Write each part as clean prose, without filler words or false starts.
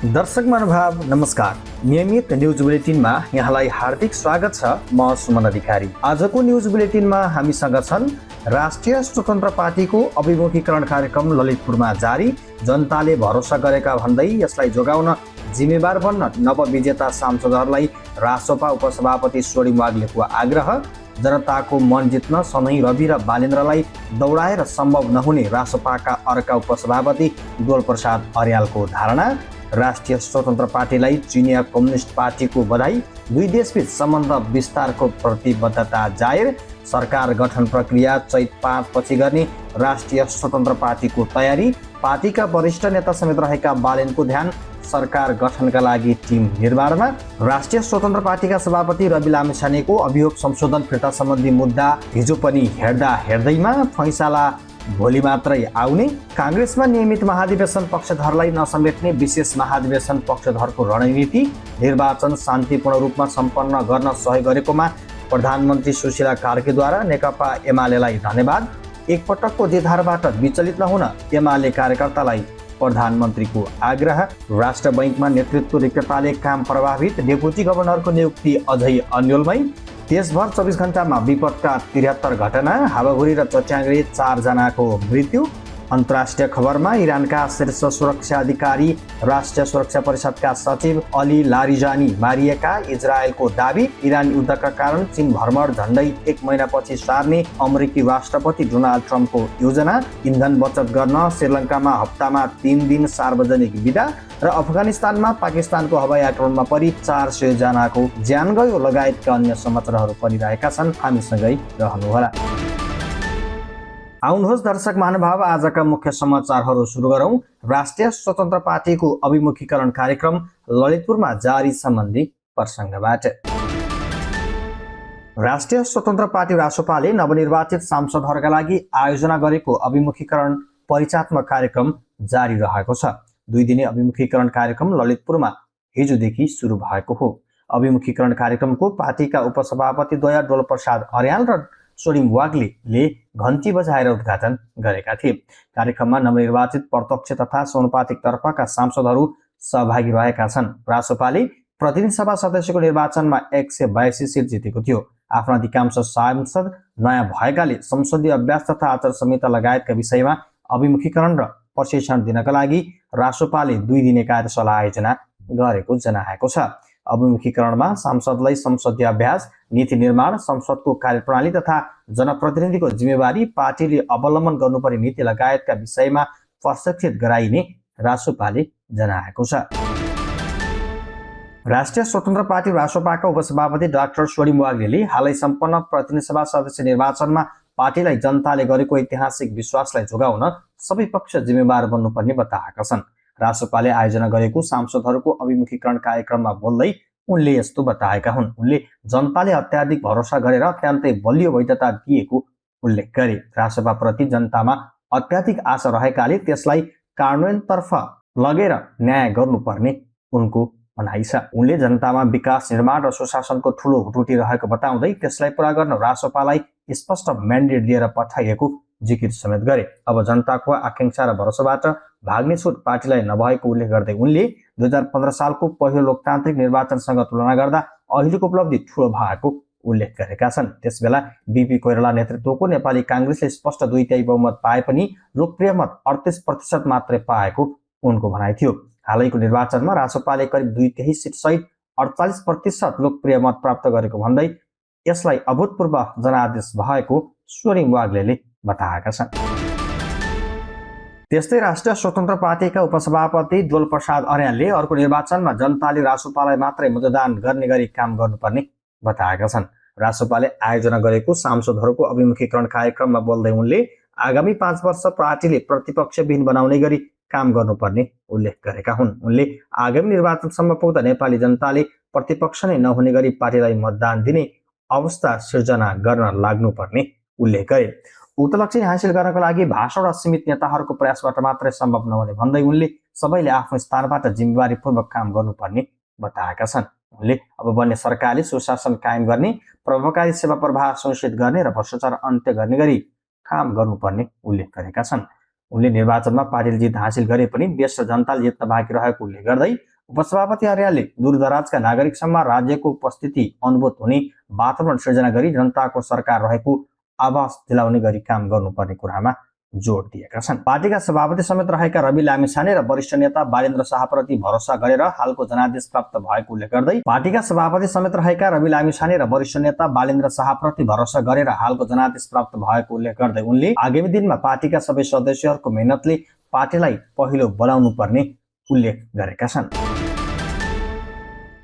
दर्शक महानुभाव नमस्कार। नियमित न्युज बुलेटिनमा यहाँलाई हार्दिक स्वागत छ। म सुमन अधिकारी। आजको न्युज बुलेटिनमा हामीसँग छन् राष्ट्रिय स्वतन्त्र पार्टीको अभिमुखीकरण कार्यक्रम ललितपुरमा जारी, जनताले भरोसा गरेका भन्दै यसलाई जोगाउन जिम्मेवार बन्न नवविजेता सांसदहरूलाई रासोपा उपसभापति स्वर्णिम वाग्लेको आग्रह, जनताको मन जित्न सधैँ रवि र बालेन्द्रलाई दौडाएर सम्भव नहुने रासोपाका अर्का उपसभापति डोलप्रसाद अर्यालको धारणा, राष्ट्रिय स्वतन्त्र पार्टीलाई चिनिया कम्युनिस्ट पार्टीको बधाई, दुई देशबीच सम्बन्ध विस्तारको प्रतिबद्धता जाहेर, सरकार गठन प्रक्रिया चैत 5 पछि गर्ने राष्ट्रिय स्वतन्त्र पार्टीको तयारी, पार्टीका वरिष्ठ नेता समेत रहेका बालेनको ध्यान सरकार गठनका लागि टिम निर्माणमा, राष्ट्रिय स्वतन्त्र पार्टीका सभापति रवि लामिछानेको अभियोग संशोधन फिर्ता सम्बन्धी मुद्दा हिजो पनि हेर्दैमा फैसला भोलि मात्रै आउने, काङ्ग्रेसमा नियमित महाधिवेशन पक्षधरलाई नसमेट्ने विशेष महाधिवेशन पक्षधरको रणनीति, निर्वाचन शान्तिपूर्ण रूपमा सम्पन्न गर्न सहयोग गरेकोमा प्रधानमन्त्री सुशीला कार्कीद्वारा नेकपा एमालेलाई धन्यवाद, एकपटकको जितहारबाट विचलित नहुन एमाले कार्यकर्तालाई प्रधानमन्त्रीको आग्रह, राष्ट्र बैङ्कमा नेतृत्व रिक्तताले काम प्रभावित, डेपुटी गभर्नरको नियुक्ति अझै अन्योलमै, देशभर 24 घण्टामा विपदका 73 घटना, हावाहुरी र चट्याङले 4 जनाको मृत्यु। अन्तर्राष्ट्रिय खबरमा इरानका शीर्ष सुरक्षा अधिकारी राष्ट्रिय सुरक्षा परिषदका सचिव अली लारिजानी मारिएका, इजरायलको दाबी, इरान युद्धका कारण चीन भ्रमण झण्डै 1 महिनापछि सार्ने अमेरिकी राष्ट्रपति डोनाल्ड ट्रम्पको योजना, इन्धन बचत गर्न श्रीलङ्कामा हप्तामा 3 दिन सार्वजनिक बिदा र अफगानिस्तानमा पाकिस्तानको हवाई आक्रमणमा परि 400 जनाको ज्यान गयो लगायतका अन्य समाचारहरू परिरहेका छन्। हामीसँगै रहनुहोला। आउनुहोस् दर्शक महानुभाव, आजका मुख्य समाचारहरू सुरु गरौँ। राष्ट्रिय स्वतन्त्र पार्टीको अभिमुखीकरण कार्यक्रम ललितपुरमा जारी सम्बन्धी प्रसङ्गबाट। राष्ट्रिय स्वतन्त्र पार्टी रासोपाले नवनिर्वाचित सांसदहरूका लागि आयोजना गरेको अभिमुखीकरण परिचयात्मक कार्यक्रम जारी रहेको छ। 2 दिने अभिमुखीकरण कार्यक्रम ललितपुरमा हिजोदेखि सुरु भएको हो। अभिमुखीकरण कार्यक्रमको पार्टीका उपसभापति द्वय डोलप्रसाद अर्याल र स्वर्णिम वाग्लेले घन्टी बजाएर उद्घाटन गरेका थिए। कार्यक्रममा नवनिर्वाचित प्रत्यक्ष तथा समानुपातिक तर्फका सांसदहरू सहभागी रहेका छन्। रासोपाले प्रतिनिधि सभा सदस्यको निर्वाचनमा 182 सिट जितेको थियो। आफ्नो अधिकांश सांसद नयाँ भएकाले संसदीय अभ्यास तथा आचार संहिता लगायतका विषयमा अभिमुखीकरण र प्रशिक्षण दिनका लागि रासोपाले 2 दिने कार्यशाला आयोजना गरेको जनाएको छ। अभिमुखीकरणमा सांसदलाई संसदीय अभ्यास, नीति निर्माण, संसदको कार्यप्रणाली तथा जनप्रतिनिधिको जिम्मेवारी, पार्टीले अवलम्बन गर्नुपर्ने नीति लगायतका विषयमा प्रशिक्षित गराइने रासोपाले जनाएको छ। राष्ट्रिय स्वतन्त्र पार्टी रासोपाका उपसभापति डाक्टर स्वर्णिम वाग्लेले हालै सम्पन्न प्रतिनिधि सभा सदस्य निर्वाचनमा पार्टीलाई जनताले गरेको ऐतिहासिक विश्वासलाई जोगाउन सबै पक्ष जिम्मेवार बन्नुपर्ने बताएका छन्। रासोपाले आयोजना गरेको सांसदहरूको अभिमुखीकरण कार्यक्रममा बोल्दै उनले यस्तो बताएका हुन्। उनले जनताले अत्याधिक भरोसा गरेर अत्यन्तै बलियो वैधता दिएको उल्लेख गरे। रासोपाप्रति जनतामा अत्याधिक आशा रहेकाले त्यसलाई कार्यान्वयनतर्फ लगेर न्याय गर्नुपर्ने उनको भनाइ छ। उनले जनतामा विकास, निर्माण र सुशासनको ठूलो त्रुटि रहेको बताउँदै त्यसलाई पूरा गर्न रासोपालाई स्पष्ट म्यान्डेट दिएर पठाइएको जिकिर समेत गरे। अब जनताको आकांक्षा र भरोसाबाट भाग्ने छुट पार्टीलाई नभएको उल्लेख गर्दै उनले 2015 सालको पहिलो लोकतान्त्रिक निर्वाचनसँग तुलना गर्दा अहिलेको उपलब्धि ठूलो भएको उल्लेख गरेका छन्। त्यसबेला बीपी कोइराला नेतृत्वको नेपाली काङ्ग्रेसले स्पष्ट 2/3 बहुमत पाए पनि लोकप्रिय मत 38% मात्रै पाएको उनको भनाइ थियो। हालैको निर्वाचनमा रासोपाले करिब 2/3 सिट सहित 48% लोकप्रिय मत प्राप्त गरेको भन्दै यसलाई अभूतपूर्व जनादेश भएको स्वर्णिम वाग्लेले बताएका छन्। त्यस्तै राष्ट्रिय स्वतन्त्र पार्टीका उपसभापति डोलप्रसाद अर्यालले अर्को निर्वाचनमा जनताले रासोपालाई मात्रै मतदान गर्ने गरी काम गर्नुपर्ने बताएका छन्। रासोपाले आयोजना गरेको सांसदहरूको अभिमुखीकरण कार्यक्रममा बोल्दै उनले आगामी 5 वर्ष पार्टीले प्रतिपक्षविहीन बनाउने गरी काम गर्नुपर्ने उल्लेख गरेका हुन्। उनले आगामी निर्वाचनसम्म पुग्दा नेपाली जनताले प्रतिपक्ष नै नहुने गरी पार्टीलाई मतदान दिने अवस्था सिर्जना गर्न लाग्नुपर्ने उल्लेख गरे। उक्त लक्ष्य हासिल गर्नको लागि भाषण र सीमित नेताहरूको प्रयासबाट मात्रै सम्भव नहुने भन्दै उनले सबैले आफ्नो स्थानबाट जिम्मेवारीपूर्वक काम गर्नुपर्ने बताएका छन्। उनले अब बन्ने सरकारले सुशासन कायम गर्ने, प्रभावकारी सेवा प्रवाह सुनिश्चित गर्ने र भ्रष्टाचार अन्त्य गर्ने गरी काम गर्नुपर्ने उल्लेख गरेका छन्। उनले निर्वाचनमा पार्टीले जित हासिल गरे पनि देश र जनताले जित्न बाँकी रहेको उल्लेख गर्दै उपसभापति आर्यले दूरदराजका नागरिकसम्म राज्यको उपस्थिति अनुभूत हुने वातावरण सृजना गरी जनताको सरकार रहेको आभास दिलाउने गरी काम गर्नुपर्ने कुरामा जोड दिएका छन्। पार्टीका सभापति समेत रहेका रवि लामिछाने र वरिष्ठ नेता बालेन्द्र शाहप्रति भरोसा गरेर हालको जनादेश प्राप्त भएको उल्लेख गर्दै पार्टीका सभापति समेत रहेका रवि लामिछाने र वरिष्ठ नेता बालेन्द्र शाहप्रति भरोसा गरेर हालको जनादेश प्राप्त भएको उल्लेख गर्दै उनले आगामी दिनमा पार्टीका सबै सदस्यहरूको मेहनतले पार्टीलाई पहिलो बनाउनु पर्ने उल्लेख गरेका छन्।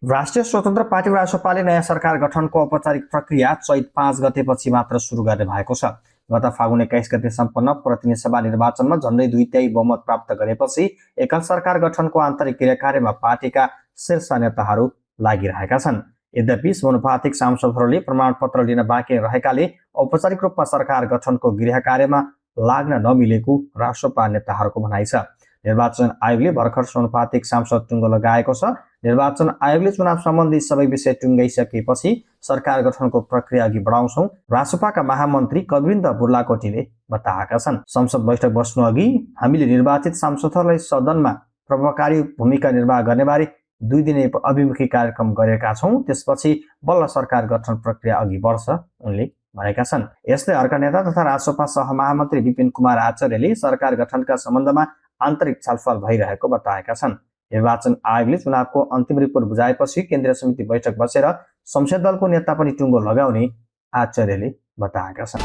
राष्ट्रिय स्वतन्त्र पार्टी रासपाले नयाँ सरकार गठनको औपचारिक प्रक्रिया चैत 5 गतेपछि मात्र सुरु गर्ने भएको छ। गत फागुन 21 गते सम्पन्न प्रतिनिधि सभा निर्वाचनमा झन्डै 2/3 बहुमत प्राप्त गरेपछि एकल सरकार गठनको आन्तरिक क्रियाकार्यमा पार्टीका शीर्ष नेताहरू लागिरहेका छन्। यद्यपि समानुपातिक सांसदहरूले प्रमाणपत्र लिन बाँकी रहेकाले औपचारिक रूपमा सरकार गठनको गृहकार्यमा लाग्न नमिलेको रासपा नेताहरूको भनाइ छ। निर्वाचन आयोगले भर्खर समानुपातिक सांसद टुङ्गो लगाएको छ। निर्वाचन आयोगले चुनाव सम्बन्धी सबै विषय टुङ्गाइसकेपछि सरकार गठनको प्रक्रिया अघि बढाउँछौं, रासपाका महामन्त्री कविन्द बुर्लाकोटीले बताएका छन्। संसद बैठक बस्नु अघि हामीले निर्वाचित सांसदहरूलाई सदनमा प्रभावकारी भूमिका निर्वाह गर्नेबारे 2 दिने अभिमुखी कार्यक्रम गरेका छौं। त्यसपछि बल्ल सरकार गठन प्रक्रिया अघि बढ्छ, उनले भनेका छन्। यस्तै अर्का नेता तथा रासपा सहमहामन्त्री विपिन कुमार आचार्यले सरकार गठनका सम्बन्धमा आन्तरिक छलफल भइरहेको बताएका छन्। निर्वाचन आयोगले चुनावको अन्तिम रिपोर्ट बुझाएपछि केन्द्रीय समिति बैठक बसेर संसदीय दलको नेता पनि टुङ्गो लगाउने आचार्यले बताएका छन्।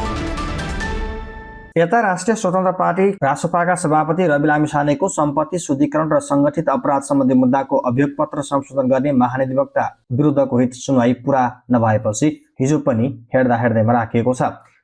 यता राष्ट्रिय स्वतन्त्र पार्टी रासपाका सभापति रवि लामिछानेको सम्पत्ति शुद्धिकरण र संगठित अपराध सम्बन्धी मुद्दाको अभियोग पत्र संशोधन गर्ने महाधिवक्ता विरुद्धको हित सुनवाई पूरा नभएपछि हिजो पनि हेर्दैमा राखिएको छ।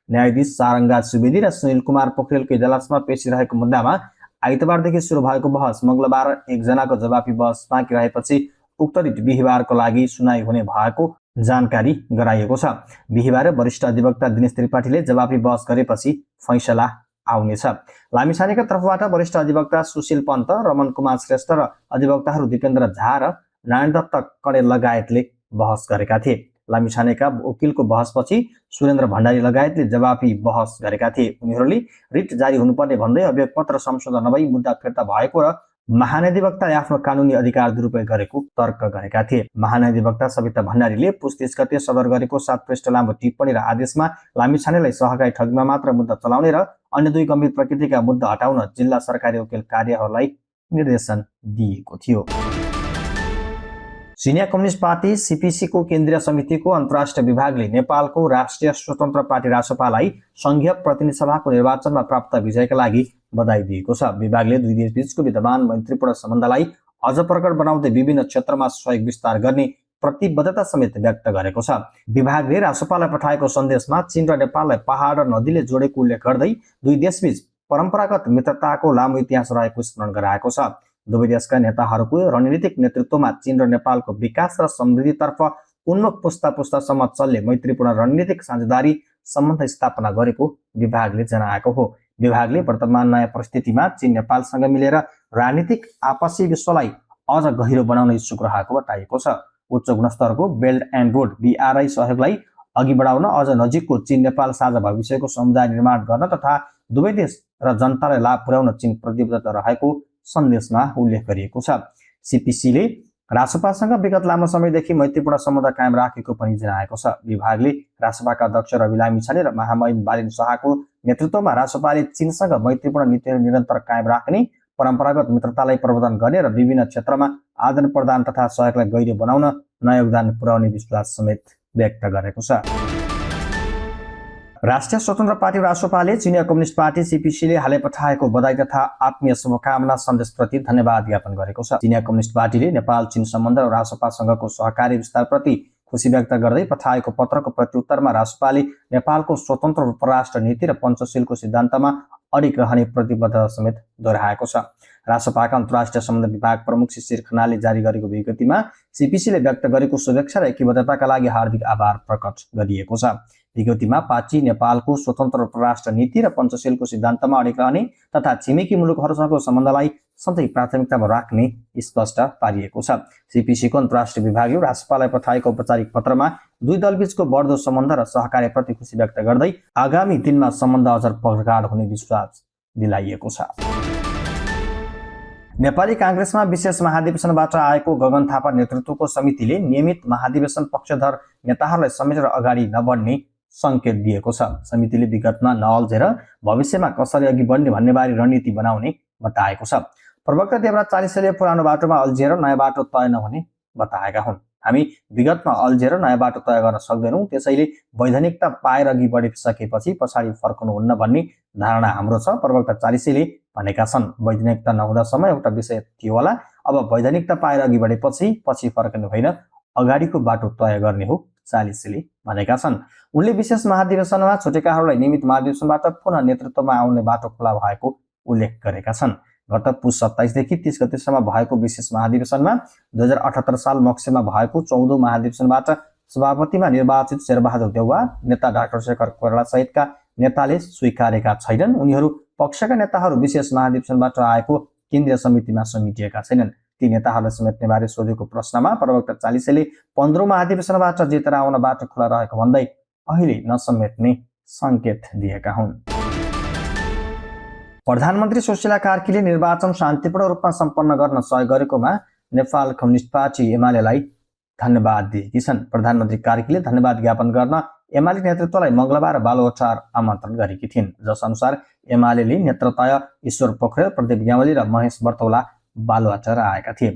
न्यायाधीश सारङ्गा सुवेदी र सुनिल कुमार पोखरेलको इजलासमा पेशिरहेको मुद्दामा आइतबारदेखि सुरु भएको बहस मंगलबार एकजनाको जवाफी बहस बाँकी रहेपछि उक्त रिट बिहिबारको लागि सुनाई हुने भएको जानकारी गराइएको छ। बिहिबार वरिष्ठ अधिवक्ता दिनेश त्रिपाठीले जवाफी बहस गरेपछि फैसला आउनेछ। लामिछानेका तर्फबाट वरिष्ठ अधिवक्ता सुशील पन्त, रमन कुमार श्रेष्ठ र अधिवक्ताहरू दिपेन्द्र झा र नारायण दत्त कडेल लगायतले बहस गरेका थिए। लामिछानेका वकिलको बहसपछि सुरेन्द्र भण्डारी लगायतले जवाफी बहस गरेका थिए। उनीहरूले रिट जारी हुनुपर्ने भन्दै अभियोग पत्र संशोधन नभई मुद्दा फिर्ता भएको र महाधिवक्ताले आफ्नो कानुनी अधिकार दुरुपयोग गरेको तर्क गरेका थिए। महाधिवक्ता सविता भण्डारीले पुस 30 गते सदर गरेको 7 पृष्ठ लामो टिप्पणी र आदेशमा लामिछानेलाई सहकारी ठगीमा मात्र मुद्दा चलाउने र अन्य 2 गम्भीर प्रकृतिका मुद्दा हटाउन जिल्ला सरकारी वकिल कार्यहरूलाई निर्देशन दिएको थियो। सिनियर कम्युनिस्ट पार्टी सीपीसी को केन्द्रीय समितिको अन्तर्राष्ट्रिय विभागले नेपालको राष्ट्रिय स्वतन्त्र पार्टी रासपालाई संघीय प्रतिनिधि सभाको निर्वाचनमा प्राप्त विजयका लागि बधाई दिएको छ। विभागले 2 देशबीचको विद्यमान मैत्रीपूर्ण सम्बन्धलाई अझ प्रकट बनाउँदै विभिन्न क्षेत्रमा सहयोग विस्तार गर्ने प्रतिबद्धता समेत व्यक्त गरेको छ। विभागले रासपालाई पठाएको सन्देशमा चीन र नेपाललाई पहाड र नदीले जोडेको उल्लेख गर्दै 2 देशबीच परम्परागत मित्रताको लामो इतिहास रहेको स्मरण गराएको छ। दुवै देशका नेताहरूको रणनीतिक नेतृत्वमा चीन र नेपालको विकास र समृद्धितर्फ उन्मुख पुस्तासम्म चल्ने मैत्रीपूर्ण रणनीतिक साझेदारी सम्बन्ध स्थापना गरेको विभागले जनाएको हो। विभागले वर्तमान नयाँ परिस्थितिमा चीन नेपालसँग मिलेर राजनीतिक आपसी विश्वलाई अझ गहिरो बनाउन इच्छुक रहेको बताइएको छ। उच्च गुणस्तरको बेल्ट एन्ड रोड BRI सहयोगलाई अघि बढाउन अझ नजिकको चीन नेपाल साझा भविष्यको समुदाय निर्माण गर्न तथा दुवै देश र जनतालाई लाभ पुर्याउन चीन प्रतिबद्ध रहेको सन्देशमा उल्लेख गरिएको छ। सीपीसीले रासपासँग विगत लामो समयदेखि मैत्रीपूर्ण सम्बन्ध कायम राखेको पनि जनाएको छ। विभागले रासपाका अध्यक्ष रवि लामिछाने र महामहिम बालेन्द्र शाहको नेतृत्वमा रासपाले चीनसँग मैत्रीपूर्ण नीतिहरू निरन्तर कायम राख्ने, परम्परागत मित्रतालाई प्रवर्धन गर्ने र विभिन्न क्षेत्रमा आदान प्रदान तथा सहयोगलाई गहिरो बनाउन नयाँ योगदान पुर्याउने विश्वास समेत व्यक्त गरेको छ। राष्ट्रिय स्वतन्त्र पार्टी रासपाले चिनिया कम्युनिस्ट पार्टी सीपीसीले हालै पठाएको बधाई तथा आत्मीय शुभकामना सन्देशप्रति धन्यवाद ज्ञापन गरेको छ। चिनिया कम्युनिस्ट पार्टीले नेपाल चीन सम्बन्ध र रासपासँगको सहकारी विस्तारप्रति खुसी व्यक्त गर्दै पठाएको पत्रको प्रत्युत्तरमा रासपाले नेपालको स्वतन्त्र परराष्ट्र नीति र पञ्चशीलको सिद्धान्तमा अडिग रहने प्रतिबद्धता समेत दोहोऱ्याएको छ। रासपाका अन्तर्राष्ट्रिय सम्बन्ध विभाग प्रमुख शिशिर खनालले जारी गरेको विज्ञप्तिमा सीपीसीले व्यक्त गरेको शुभेच्छा र एकीबद्धताका लागि हार्दिक आभार प्रकट गरिएको छ। विज्ञप्तिमा पार्टी नेपालको स्वतन्त्र परराष्ट्र नीति र पञ्चशीलको सिद्धान्तमा अडिग रहने तथा छिमेकी मुलुकहरूसँगको सम्बन्धलाई सधैँ प्राथमिकतामा राख्ने स्पष्ट पारिएको छ। सीपीसीको अन्तर्राष्ट्रिय विभागले रासपालाई पठाएको औपचारिक पत्रमा 2 दलबीचको बढ्दो सम्बन्ध र सहकार्यप्रति खुसी व्यक्त गर्दै आगामी दिनमा सम्बन्ध अझ प्रगाढ हुने विश्वास दिलाइएको छ। नेपाली कांग्रेसमा विशेष महाधिवेशनबाट आएको गगन थापा नेतृत्वको समितिले नियमित महाधिवेशन पक्षधर नेताहरूलाई समेटेर अगाडि नबढ्ने संकेत दिएको छ। समितिले विगतमा नअल्झेर भविष्यमा कसरी अघि बढ्ने भन्नेबारे रणनीति बनाउने बताएको छ। प्रवक्ता देवराज चालिसेले पुरानो बाटोमा अल्झिएर नयाँ बाटो तय नहुने बताएका हुन्। हामी विगतमा अल्झेर नयाँ बाटो तय गर्न सक्दैनौँ, त्यसैले वैधानिकता पाएर अघि बढिसकेपछि पछाडि फर्कनुहुन्न भन्ने धारणा हाम्रो छ, प्रवक्ता चालिसेले भनेका छन्। वैधानिकता नहुँदासम्म एउटा विषय थियो होला, अब वैधानिकता पाएर अघि बढेपछि पछि फर्कने होइन, अगाडिको बाटो तय गर्ने हो, चालिसेले भनेका छन्। उनले विशेष महाधिवेशनमा छुटेकाहरूलाई नियमित महाधिवेशनबाट पुनः नेतृत्वमा आउने बाटो खुला भएको उल्लेख गरेका छन्। गत पुस 27 देखि 30 गतेसम्म भएको विशेष महाधिवेशनमा 2078 साल मक्सिरमा भएको 14औं महाधिवेशनबाट सभापतिमा निर्वाचित शेरबहादुर देउवा, नेता डाक्टर शेखर कोइराला सहितका नेताले स्वीकारेका छैनन्। उनीहरू पक्षका नेताहरू विशेष महाधिवेशनबाट आएको केन्द्रीय समितिमा समेटिएका छैनन्। ती नेताहरूलाई समेट्ने बारे सोधेको प्रश्नमा प्रवक्ता चालिसेले 15औं महाधिवेशनबाट जितेर आउन बाटो खुला रहेको भन्दै अहिले नसमेट्ने संकेत दिएका हुन्। प्रधानमन्त्री सुशीला कार्कीले निर्वाचन शान्तिपूर्ण रूपमा सम्पन्न गर्न सहयोग गरेकोमा नेपाल कम्युनिस्ट पार्टी एमालेलाई धन्यवाद दिएकी छन्। प्रधानमन्त्री कार्कीले धन्यवाद ज्ञापन गर्न एमाले नेतृत्वलाई मंगलबार बालुवाटार आमन्त्रण गरेकी थिइन्, जस अनुसार एमालेले नेतृत्व ईश्वर पोखरेल, प्रदीप ग्यावाली र महेश बर्तौला बालुवाटार आएका थिए।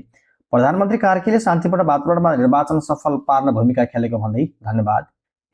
प्रधानमन्त्री कार्कीले शान्तिपूर्ण वातावरणमा निर्वाचन सफल पार्न भूमिका खेलेको भन्दै धन्यवाद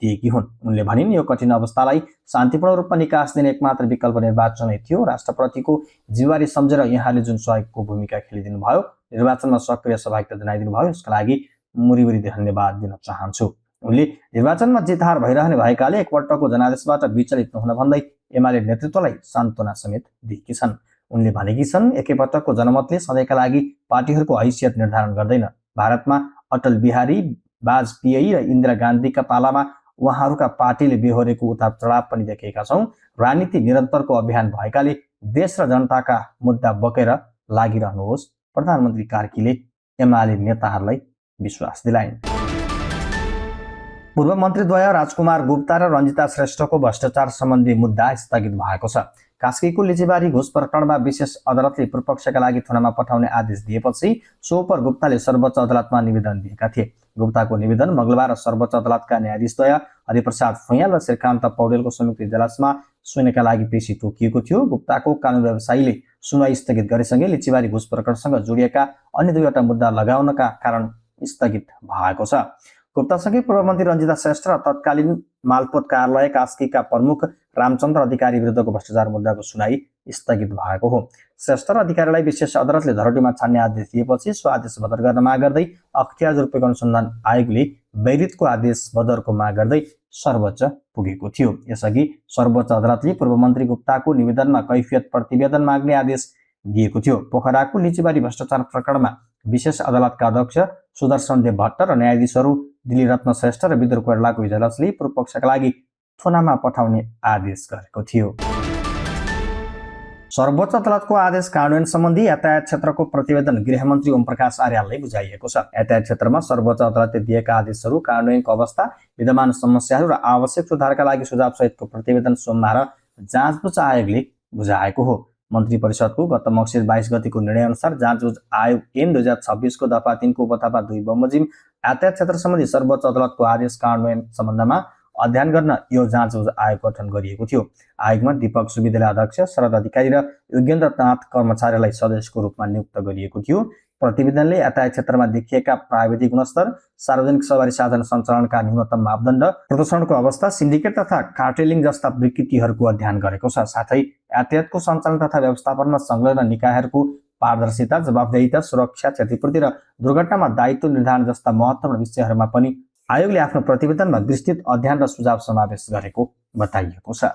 दिएकी हुन्। उनले भनिन्, यो कठिन अवस्थालाई शान्तिपूर्ण रूपमा निकास दिने एकमात्र विकल्प निर्वाचनै थियो। राष्ट्रप्रतिको जिम्मेवारी सम्झेर यहाँले जुन सहयोगको भूमिका खेलिदिनु भयो, निर्वाचनमा सक्रिय सहभागिता जनाइदिनु भयो, यसका लागि मुरीमुरी धन्यवाद दिन चाहन्छु। उनले निर्वाचनमा जित हार भइरहने भएकाले एकपल्टको जनादेशबाट विचलित नहुन भन्दै एमाले नेतृत्वलाई सान्त्वना समेत दिएकी छन्। उनले भनेकी छन्, एकैपटकको जनमतले सधैँका लागि पार्टीहरूको हैसियत निर्धारण गर्दैन। भारतमा अटल बिहारी वाजपेयी र इन्दिरा गान्धीका पालामा उहाँहरूका पार्टीले बेहोरेको उतार चढाव पनि देखेका छौँ। राजनीति निरन्तरको अभियान भएकाले देश र जनताका मुद्दा बोकेर लागिरहनुहोस्, प्रधानमन्त्री कार्कीले एमाले नेताहरूलाई विश्वास दिलाइन्। पूर्व मन्त्रीद्वय राजकुमार गुप्ता र रञ्जिता श्रेष्ठको भ्रष्टाचार सम्बन्धी मुद्दा स्थगित भएको छ। कास्कीको लिचिबारी घुस प्रकरणमा विशेष अदालतले पूर्वपक्षका लागि थुनामा पठाउने आदेश दिएपछि सो पर गुप्ताले सर्वोच्च अदालतमा निवेदन दिएका थिए। गुप्ताको निवेदन मंगलबार सर्वोच्च अदालतका न्यायाधीशद्वय हरिप्रसाद फुयाल र श्रीकान्त पौडेलको संयुक्त इजलासमा सुनवाईका लागि पेशी तोकिएको थियो। गुप्ताको कानुन व्यवसायीले सुनवाई स्थगित गरेसँगै लिचिबारी घुस प्रकरणसँग जोडिएका अन्य दुईवटा मुद्दा लगाउनका कारण स्थगित भएको छ। गुप्तासँगै पूर्व मन्त्री रञ्जिता श्रेष्ठ र तत्कालीन मालपोत कार्यालय कास्कीका प्रमुख रामचन्द्र अधिकारी विरुद्धको भ्रष्टाचार मुद्दाको सुनाई स्थगित भएको हो। श्रेष्ठ र अधिकारीलाई विशेष अदालतले धरोटीमा छान्ने आदेश दिएपछि सो आदेश बदर गर्न माग गर्दै अख्तियार दुरुपयोग अनुसन्धान आयोगले वैरितको आदेश बदरको माग गर्दै सर्वोच्च पुगेको थियो। यसअघि सर्वोच्च अदालतले पूर्व मन्त्री गुप्ताको निवेदनमा कैफियत प्रतिवेदन माग्ने आदेश दिएको थियो। पोखराको लिचिबारी भ्रष्टाचार प्रकरणमा विशेष अदालतका अध्यक्ष सुदर्शन देव भट्ट र न्यायाधीशहरू दिलीप रत्न श्रेष्ठ र विदुर कोइरालाको इजलासले पूर्वपक्षका लागि थुनामा पठाउने आदेश गरेको थियो। सर्वोच्च अदालतको आदेश कार्यान्वयन सम्बन्धी यातायात क्षेत्रको प्रतिवेदन गृहमन्त्री ओमप्रकाश आर्यालले बुझाइएको छ। यातायात क्षेत्रमा सर्वोच्च अदालतले दिएका आदेशहरू कार्यान्वयनको अवस्था, विद्यमान समस्याहरू र आवश्यक सुधारका लागि सुझाव सहितको प्रतिवेदन सोमबार जाँचबुझ आयोगले बुझाएको हो। मन्त्री परिषदको गत मक्सिर 22 गतिको निर्णय अनुसार जाँचबुझ आयोग ऐन 2026 को दफा 3 को उपदफा 2 बमोजिम यातायात क्षेत्र सम्बन्धी सर्वोच्च अदालतको आदेश कार्यान्वयन सम्बन्धमा अध्ययन गर्न यो जाँचबुझ आयोग गठन गरिएको थियो। आयोगमा दीपक सुविद्यालय अध्यक्ष, शरद अधिकारी र योगेन्द्रनाथ कर्मचारीलाई सदस्यको रूपमा नियुक्त गरिएको थियो। प्रतिवेदनले यातायात क्षेत्रमा देखिएका प्राविधिक गुणस्तर, सार्वजनिक सवारी साधन सञ्चालनका न्यूनतम मापदण्ड, प्रदूषणको अवस्था, सिन्डिकेट तथा कार्टेलिङ जस्ता विकृतिहरूको अध्ययन गरेको छ। साथै यातायातको सञ्चालन तथा व्यवस्थापनमा संलग्न निकायहरूको पारदर्शिता, जवाफदेहिता, सुरक्षा, क्षतिपूर्ति र दुर्घटनामा दायित्व निर्धारण जस्ता महत्त्वपूर्ण विषयहरूमा पनि आयोगले आफ्नो प्रतिवेदनमा विस्तृत अध्ययन र सुझाव समावेश गरेको बताइएको छ।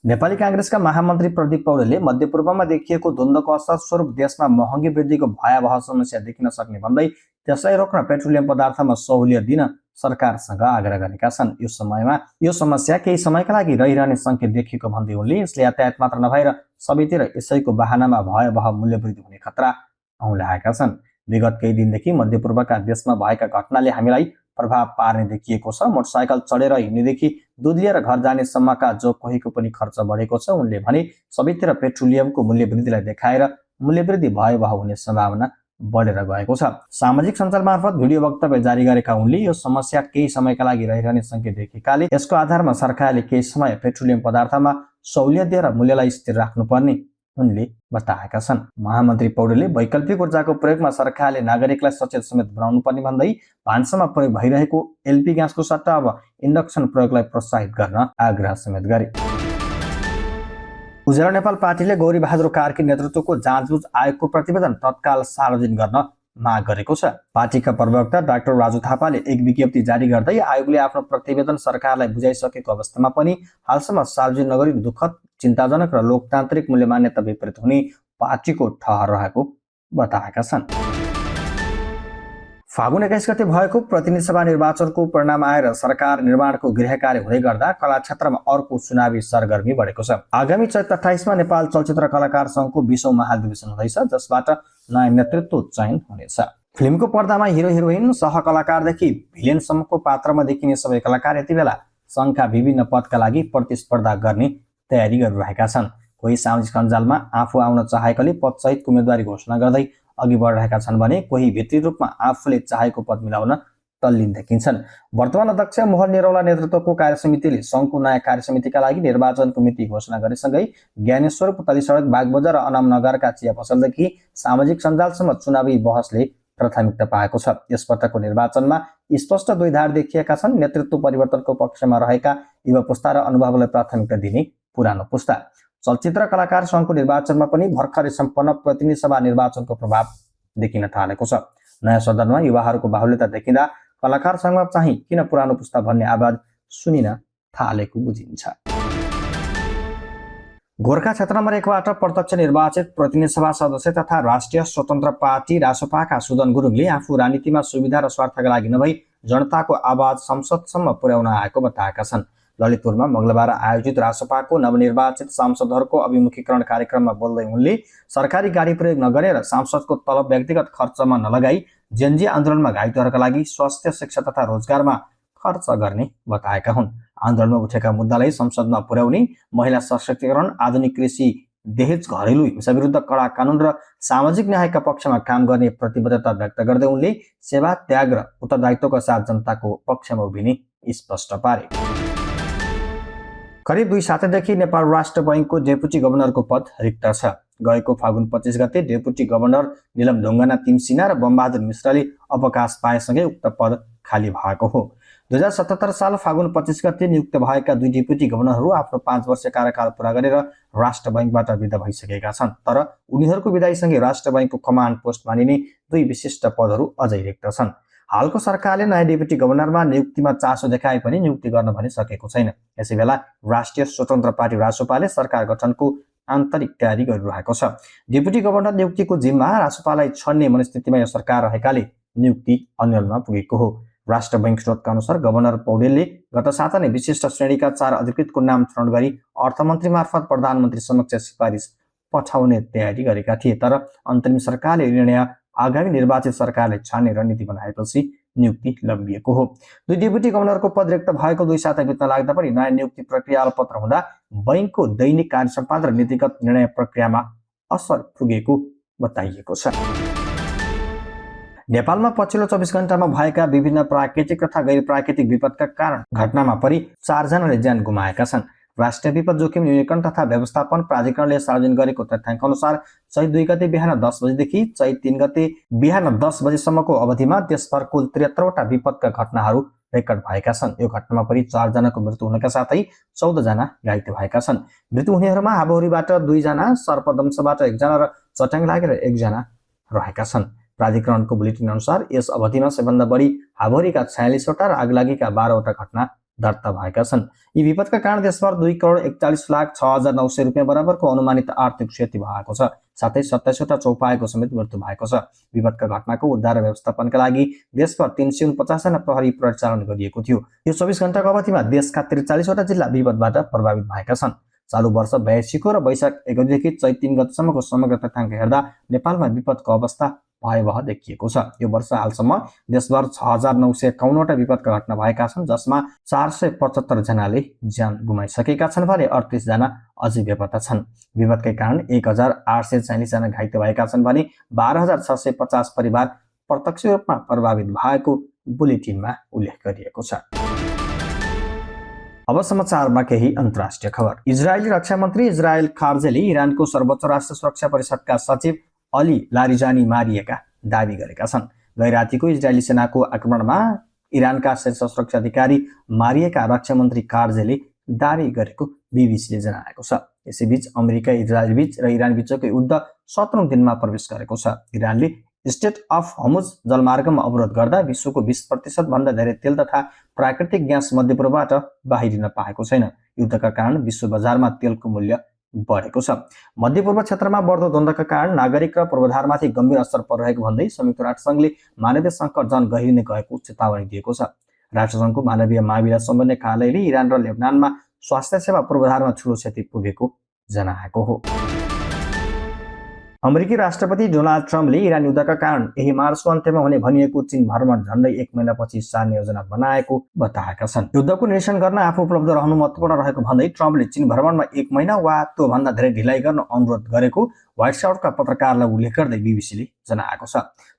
नेपाली कांग्रेसका महामन्त्री प्रदीप पौडेलले मध्यपूर्वमा देखिएको द्वन्द्वको असर स्वरूप देशमा महँगी वृद्धिको भयावह समस्या देखिन सक्ने भन्दै त्यसलाई रोक्न पेट्रोलियम पदार्थमा सहुलियत दिन सरकारसँग आग्रह गरेका छन्। यो समस्या केही समयका लागि रहिरहने संकेत देखिएको भन्दै उनले यसले यातायात मात्र नभएर सबैतिर यसैको बहानामा भयावह मूल्यवृद्धि हुने खतरा औँल्याएका छन्। विगत केही दिनदेखि मध्यपूर्वका देशमा भएका घटनाले हामीलाई प्रभाव पार्ने देखिएको छ। मोटरसाइकल चढेर हिँड्नेदेखि दुध लिएर घर जाने सम्मका जो कोहीको पनि खर्च बढेको छ। उनले भने सबैतिर पेट्रोलियमको मूल्य वृद्धिलाई देखाएर मूल्यवृद्धि भयावह हुने सम्भावना बढेर गएको छ। सामाजिक सञ्जाल मार्फत भिडियो वक्तव्य जारी गरेका उनले यो समस्या केही समयका लागि रहिरहने संकेत देखेकाले यसको आधारमा सरकारले केही समय पेट्रोलियम पदार्थमा सहुलियत दिएर मूल्यलाई स्थिर राख्नुपर्ने उनले बताएका छन्। महामन्त्री पौडेलले वैकल्पिक ऊर्जाको प्रयोगमा सरकारले नागरिकलाई सचेत समेत बनाउनु पर्ने भन्दै भान्सामा प्रयोग भइरहेको एलपी ग्यासको सट्टा अब इन्डक्सन प्रयोगलाई प्रोत्साहित गर्न आग्रह समेत गरे। उज्यालो नेपाल पार्टीले गौरी बहादुर कार्की नेतृत्वको जाँचबुझ आयोगको प्रतिवेदन तत्काल सार्वजनिक गर्न माग गरेको छ। पार्टीका प्रवक्ता डाक्टर राजु थापाले एक विज्ञप्ति जारी गर्दै आयोगले आफ्नो प्रतिवेदन सरकारलाई बुझाइसकेको अवस्थामा पनि हालसम्म सार्वजनिक नगरी दुःखद, चिन्ताजनक र लोकतान्त्रिक मूल्य मान्यता विपरीत हुने पार्टीको ठहर रहेको बताएका छन्। फागुन 21 गते भएको प्रतिनिधि सभा निर्वाचनको परिणाम आएर सरकार निर्माणको गृह कार्य हुँदै गर्दा कला क्षेत्रमा अर्को चुनावी सरगर्मी बढेको छ। आगामी चैत 28 मा नेपाल चलचित्र कलाकार संघको 20औं महाधिवेशन हुँदैछ, जसबाट नयाँ नेतृत्व चयन हुनेछ। फिल्मको पर्दामा हिरो हिरोइन, सहकलाकारदेखि भिलेनसम्मको पात्रमा देखिने सबै कलाकार यति बेला संघका विभिन्न पदका लागि प्रतिस्पर्धा गर्ने तयारी गरिरहेका छन्। कोही सामाजिक सञ्जालमा आफू आउन चाहेकोले पदसहित उम्मेदवारी घोषणा गर्दै अघि बढिरहेका छन् भने कोही भित्री रूपमा आफूले चाहेको पद मिलाउन तल्लीन देखिन्छन्। वर्तमान अध्यक्ष मोहन निरौला नेतृत्वको कार्यसमितिले संघको नयाँ कार्यसमितिका लागि निर्वाचनको मिति घोषणा गरेसँगै ज्ञानेश्वर, पुतली सडक, बागबजार र अनाम नगरका चिया पसलदेखि सामाजिक सञ्जालसम्म चुनावी बहसले प्राथमिकता पाएको छ। यसपटकको निर्वाचनमा स्पष्ट दुई धार देखिएका छन्। नेतृत्व परिवर्तनको पक्षमा रहेका युवा पुस्ता र अनुभवलाई प्राथमिकता दिने पुरानो पुस्ता। चलचित्र कलाकार संघको निर्वाचनमा पनि भर्खरै सम्पन्न प्रतिनिधि सभा निर्वाचनको प्रभाव देखिन थालेको छ। नयाँ सदनमा युवाहरूको बाहुल्यता देखिँदा कलाकार संघमा चाहिँ किन पुरानो पुस्ता भन्ने आवाज सुनिन थालेको बुझिन्छ। गोर्खा क्षेत्र नम्बर 1 बाट प्रत्यक्ष निर्वाचित प्रतिनिधि सभा सदस्य तथा राष्ट्रिय स्वतन्त्र पार्टी रासोपाका सुदन गुरुङले आफू राजनीतिमा सुविधा र स्वार्थका लागि नभई जनताको आवाज संसदसम्म पुर्याउन आएको बताएका छन्। ललितपुरमा मंगलबार आयोजित रासोपाको नवनिर्वाचित सांसदहरूको अभिमुखीकरण कार्यक्रममा बोल्दै उनले सरकारी गाडी प्रयोग नगरेर सांसदको तलब व्यक्तिगत खर्चमा नलगाई जेनजी आन्दोलनमा घाइतेहरूका लागि स्वास्थ्य, शिक्षा तथा रोजगारमा खर्च गर्ने बताएका हुन्। आन्दोलनमा उठेका मुद्दालाई संसदमा पुर्याउने, महिला सशक्तिकरण, आधुनिक कृषि, दहेज, घरेलु हिंसा विरुद्ध कडा कानून र सामाजिक न्यायका पक्षमा काम गर्ने प्रतिबद्धता व्यक्त गर्दै उनले सेवा, त्याग र उत्तरदायित्वका साथ जनताको पक्षमा उभिने स्पष्ट पारे। करिब 2 सातादेखि नेपाल राष्ट्र बैंकको डेपुटी गभर्नरको पद रिक्त छ। गएको फागुन 25 गते डेपुटी गभर्नर निलम ढुङ्गाना तिमसिना र बमबहादुर मिश्रले अवकाश पाएसँगै उक्त पद खाली भएको हो। 2077 साल फागुन 25 गते नियुक्त भएका 2 डेपुटी गभर्नरहरू आफ्नो 5 वर्ष कार्यकाल पूरा गरेर राष्ट्र बैंकबाट विदा भइसकेका छन्। तर उनीहरूको विदाईसँगै राष्ट्र बैंकको कमान्ड पोस्ट मानिने 2 विशिष्ट पदहरू अझै रिक्त छन्। हालको सरकारले नयाँ डेपुटी गभर्नरमा नियुक्तिमा चासो देखाए पनि नियुक्ति गर्न भनिसकेको छैन। यसैबेला राष्ट्रिय स्वतन्त्र पार्टी रासोपाले सरकार गठनको आन्तरिक तयारी गरिरहेको छ। डेपुटी गभर्नर नियुक्तिको जिम्मा रासोपालाई छड्ने मनस्थितिमा यो सरकार रहेकाले नियुक्ति अन्यलमा पुगेको हो। राष्ट्र बैंक स्रोतका अनुसार गभर्नर पौडेलले गत साता नै विशिष्ट श्रेणीका 4 अधिकृतको नाम छनौट गरी अर्थमन्त्री मार्फत प्रधानमन्त्री समक्ष सिफारिस पठाउने तयारी गरेका थिए। तर अन्तरिम सरकारले निर्णय आगामी निर्वाचित सरकारले छान्ने रणनीति बनाएपछि नियुक्ति लम्बिएको हो। 2 डेपुटी गभर्नरको पद रिक्त भएको 2 साता बित्न लाग्दा पनि नयाँ नियुक्ति प्रक्रिया अलपत्र हुँदा बैंकको दैनिक कार्य सम्पादन र नीतिगत निर्णय प्रक्रियामा असर पुगेको बताइएको छ। नेपालमा पछिल्लो 24 घण्टामा भएका विभिन्न प्राकृतिक तथा गैर प्राकृतिक विपदका कारण घटनामा परि 4 जनाले ज्यान गुमाएका छन्। राष्ट्रिय विपद जोखिम न्यूनीकरण तथा व्यवस्थापन प्राधिकरणले सार्वजनिक गरेको तथ्याङ्क अनुसार चैत 2 गते बिहान 10 बजेदेखि चैत 3 गते बिहान 10 बजेसम्मको अवधिमा देशभर कुल 73 वटा विपदका घटनाहरू रेकर्ड भएका छन्। यो घटनामा परि 4 जनाको मृत्यु हुनका साथै 14 जना घाइते भएका छन्। मृत्यु हुनेहरूमा हावाहुरीबाट 2 जना, सर्पदंशबाट 1 जना र चट्याङ लागेर 1 जना रहेका छन्। प्राधिकरणको बुलेटिन अनुसार यस अवधिमा सबैभन्दा बढी हावाहुरीका 46 वटा र आगलागीका 12 वटा घटना दर्ता भएका छन्। यी विपदका कारण देशभर 2,41,06,900 रुपियाँ बराबरको अनुमानित आर्थिक क्षति भएको छ। साथै 27 वटा चौपाएको समेत मृत्यु भएको छ। विपदका घटनाको उद्धार र व्यवस्थापनका लागि देशभर 349 जना प्रहरी परिचालन गरिएको थियो। यो 24 घण्टाको अवधिमा देशका 43 वटा जिल्ला विपदबाट प्रभावित भएका छन्। चालु वर्ष 82 को र वैशाख 1 गतेदेखि चैत 3 गतेसम्मको समग्र तथ्याङ्क हेर्दा नेपालमा विपदको अवस्था भयावह देखिएको छ। यो वर्ष हालसम्म देशभर 6951वटा विपदका घटना भएका छन्, जसमा 475 जनाले ज्यान गुमाइसकेका छन् भने 38 जना अझै बेपत्ता छन्। विपदकै कारण 1846 जना घाइते भएका छन् भने 12650 परिवार प्रत्यक्ष रूपमा प्रभावित भएको बुलेटिनमा उल्लेख गरिएको छ। अब समाचारमा केही अन्तर्राष्ट्रिय खबर। इजरायली रक्षा मन्त्री इजरायल खार्जेले इरानको सर्वोच्च राष्ट्र सुरक्षा परिषदका सचिव अली लारिजानी मारिएका दावी गरेका छन्। गैरातीको इजरायली सेनाको आक्रमणमा इरानका शीर्ष सुरक्षा अधिकारी मारिएका रक्षा मन्त्री खार्जेले दावी गरेको बीबीसीले जनाएको छ। यसैबीच अमेरिका इजरायल बीच र इरान बीचको युद्ध 17औं दिनमा प्रवेश गरेको छ। इरानले स्टेट अफ हर्मुज जलमार्गमा अवरोध गर्दा विश्वको 20% भन्दा धेरै तेल तथा प्राकृतिक ग्यास मध्यपूर्वबाट बाहिरिन पाएको छैन। युद्धका कारण विश्व बजारमा तेलको मूल्य बढेको छ। मध्यपूर्व क्षेत्रमा बढ्दो द्वन्द्वका कारण नागरिक र पूर्वाधारमाथि गम्भीर असर परिरहेको भन्दै संयुक्त राष्ट्रसङ्घले मानवीय सङ्कट झन गहिरिने गएको चेतावनी दिएको छ। राष्ट्रसङ्घको मानवीय मामिला समन्वय कार्यालयले इरान र लेबनानमा स्वास्थ्य सेवा पूर्वाधारमा ठूलो क्षति पुगेको जनाएको हो। अमेरिकी राष्ट्रपति डोनाल्ड ट्रम्पले इरान युद्धका कारण यही मार्चको अन्त्यमा हुने भनिएको चीन भ्रमण झन्डै 1 महिनापछि सार्ने योजना बनाएको बताएका छन्। युद्धको निरीक्षण गर्न आफू उपलब्ध रहनु महत्त्वपूर्ण रहेको भन्दै ट्रम्पले चीन भ्रमणमा 1 महिना वा त्योभन्दा धेरै ढिलाइ गर्न अनुरोध गरेको व्हाइट हाउसका पत्रकारलाई उल्लेख गर्दै बीबीसीले जनाएको छ।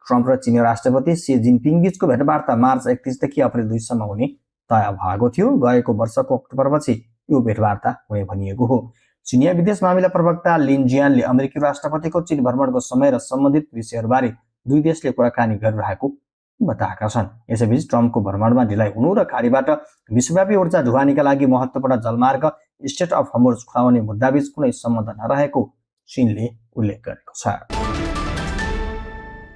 ट्रम्प र चीनी राष्ट्रपति सी जिनपिङ बीचको भेटवार्ता मार्च 31 देखि अप्रिल 2 सम्म हुने तय भएको थियो। गएको वर्षको अक्टोबरपछि यो भेटवार्ता हुने भनिएको हो। चिनिया विदेश मामिला प्रवक्ता लिन जियानले अमेरिकी राष्ट्रपतिको चीन भ्रमणको समय र सम्बन्धित विषयहरूबारे दुई देशले कुराकानी गरिरहेको बताएका छन्। यसैबीच ट्रम्पको भ्रमणमा ढिलाइ हुनु र खाडीबाट विश्वव्यापी ऊर्जा ढुवानीका लागि महत्त्वपूर्ण जलमार्ग स्टेट अफ हर्मुज खुलाउने मुद्दाबीच कुनै सम्बन्ध नरहेको चीनले उल्लेख गरेको छ।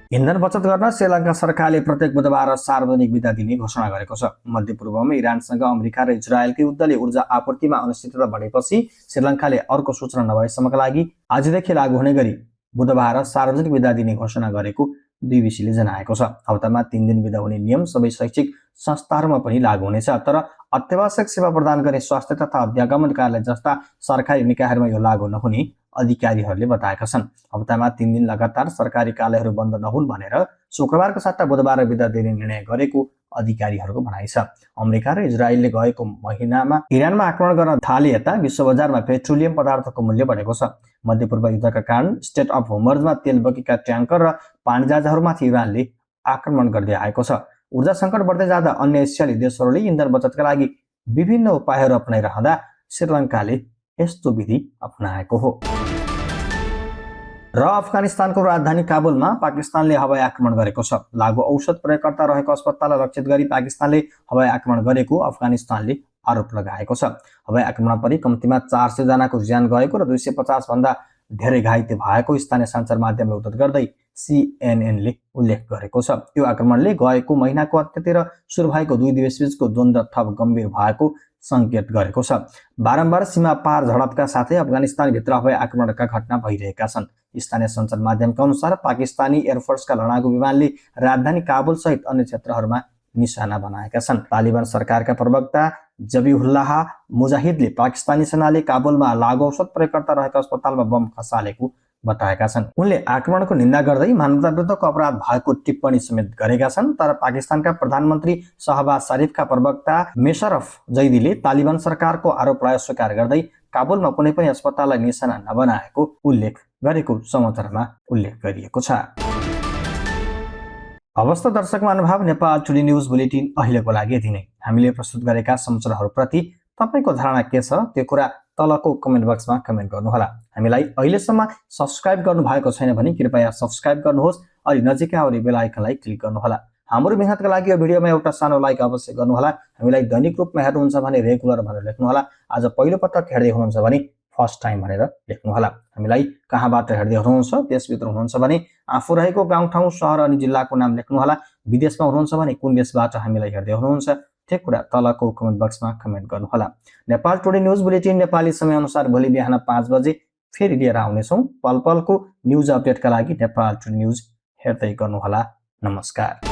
इन्धन बचत गर्न श्रीलङ्का सरकारले प्रत्येक बुधबार सार्वजनिक बिदा दिने घोषणा गरेको छ। मध्यपूर्वमा इरानसँग अमेरिका र इजरायलको युद्धले ऊर्जा आपूर्तिमा अनिश्चितता बढेपछि श्रीलङ्काले अर्को सूचना नभएसम्मका लागि आजदेखि लागू हुने गरी बुधबार सार्वजनिक बिदा दिने घोषणा गरेको बीबीसीले जनाएको छ। हप्तामा 3 दिन बिदा हुने नियम सबै शैक्षिक संस्थाहरूमा पनि लागू हुनेछ, तर अत्यावश्यक सेवा प्रदान गर्ने स्वास्थ्य तथा अध्यागमन कार्यालय जस्ता सरकारी निकायहरूमा यो लागू नहुने अधिकारीहरूले बताएका छन्। हप्तामा 3 दिन लगातार सरकारी कार्यालयहरू बन्द नहुन् भनेर शुक्रबारको सट्टा बुधबार बिदा दिने निर्णय गरेको अधिकारीहरूको भनाइ छ। अमेरिका र इजरायलले गएको महिनामा इरानमा आक्रमण गर्न थाले यता विश्व बजारमा पेट्रोलियम पदार्थको मूल्य बढेको छ। मध्यपूर्व युद्धका कारण स्टेट अफ हर्मुजमा तेल बोकेका ट्याङ्कर र पानीजहाजहरूमाथि इरानले आक्रमण गर्दै आएको छ। ऊर्जा सङ्कट बढ्दै जाँदा अन्य एसियाली देशहरूले इन्धन बचतका लागि विभिन्न उपायहरू अपनाइरहँदा श्रीलङ्काले यस्तो विधि अपनाएको हो। र अफगानिस्तानको राजधानी काबुलमा पाकिस्तानले हवाई आक्रमण गरेको छ। लागु औषध प्रयोगकर्ता रहेको अस्पताललाई लक्षित गरी पाकिस्तानले हवाई आक्रमण गरेको अफगानिस्तानले आरोप लगाएको छ। हवाई आक्रमणपछि कम्तीमा 400 जनाको ज्यान गएको र 250 भन्दा धेरै घाइते भएको स्थानीय सञ्चार माध्यमले उद्धृत गर्दै सीएनएनले उल्लेख गरेको छ। यो आक्रमणले गएको महिनाको अन्त्यतिर सुरु भएको 2 देशबीचको द्वन्द्व थप गम्भीर भएको सङ्केत गरेको छ। बारम्बार सीमा पार झडपका साथै अफगानिस्तानभित्र हवाई आक्रमणका घटना भइरहेका छन्। स्थानीय सञ्चार माध्यमका अनुसार पाकिस्तानी एयरफोर्सका लडाकु विमानले राजधानी काबुल सहित अन्य क्षेत्रहरूमा निशाना बनाएका छन्। तालिबान सरकारका प्रवक्ता जबिहुल्लाह मुजाहिदले पाकिस्तानी सेनाले काबुलमा लागु औषध प्रयोगकर्ता रहेको अस्पतालमा बम खसालेको बताएका छन्। उनले आक्रमणको निन्दा गर्दै मानवता विरुद्धको अपराध भएको टिप्पणी समेत गरेका छन्। तर पाकिस्तानका प्रधानमन्त्री शहबाज शरीफका प्रवक्ता मेशरफ जैदीले तालिबान सरकारको आरोपलाई अस्वीकार गर्दै काबुलमा कुनै पनि अस्पताललाई निशाना नबनाएको उल्लेख गरेको समाचारमा उल्लेख गरिएको छ। अवस्था दर्शक महानुभाव, नेपाल टुडे न्युज बुलेटिन अहिलेको लागि यति नै। हामीले प्रस्तुत गरेका समाचारहरूप्रति तपाईको धारणा के छ त्यो कुरा तलको कमेन्ट बक्समा कमेन्ट गर्नुहोला। हामीलाई अहिलेसम्म सब्स्क्राइब गर्नु भएको छैन भने कृपया सब्स्क्राइब गर्नुहोस् अनि नजिकै आउने बेल आइकनलाई क्लिक गर्नुहोला। हाम्रो मेहनतका लागि यो भिडियोमा एउटा सानो लाइक अवश्य गर्नुहोला। हामीलाई दैनिक रूपमा हेर्नुहुन्छ भने रेगुलर भनेर लेख्नुहोला। आज पहिलो पटक हेर्दै हुनुहुन्छ भने फर्स्ट टाइम भनेर लेख्नुहोला। हामीलाई कहाँबाट हेर्दै हुनुहुन्छ, देशभित्र हुनुहुन्छ भने आफू रहेको गाउँठाउँ सहर अनि जिल्लाको नाम लेख्नुहोला। विदेशमा हुनुहुन्छ भने कुन देशबाट हामीलाई हेर्दै हुनुहुन्छ त्यो कुरा तलको कमेन्ट बक्समा कमेन्ट गर्नुहोला। Nepal today news bulletin Nepali समयअनुसार भोलि बिहान 5 बजे फेरि लिएर आउनेछौँ। पल पलको न्युज अपडेटका लागि नेपाल टुडे न्युज हेर्दै गर्नुहोला। नमस्कार।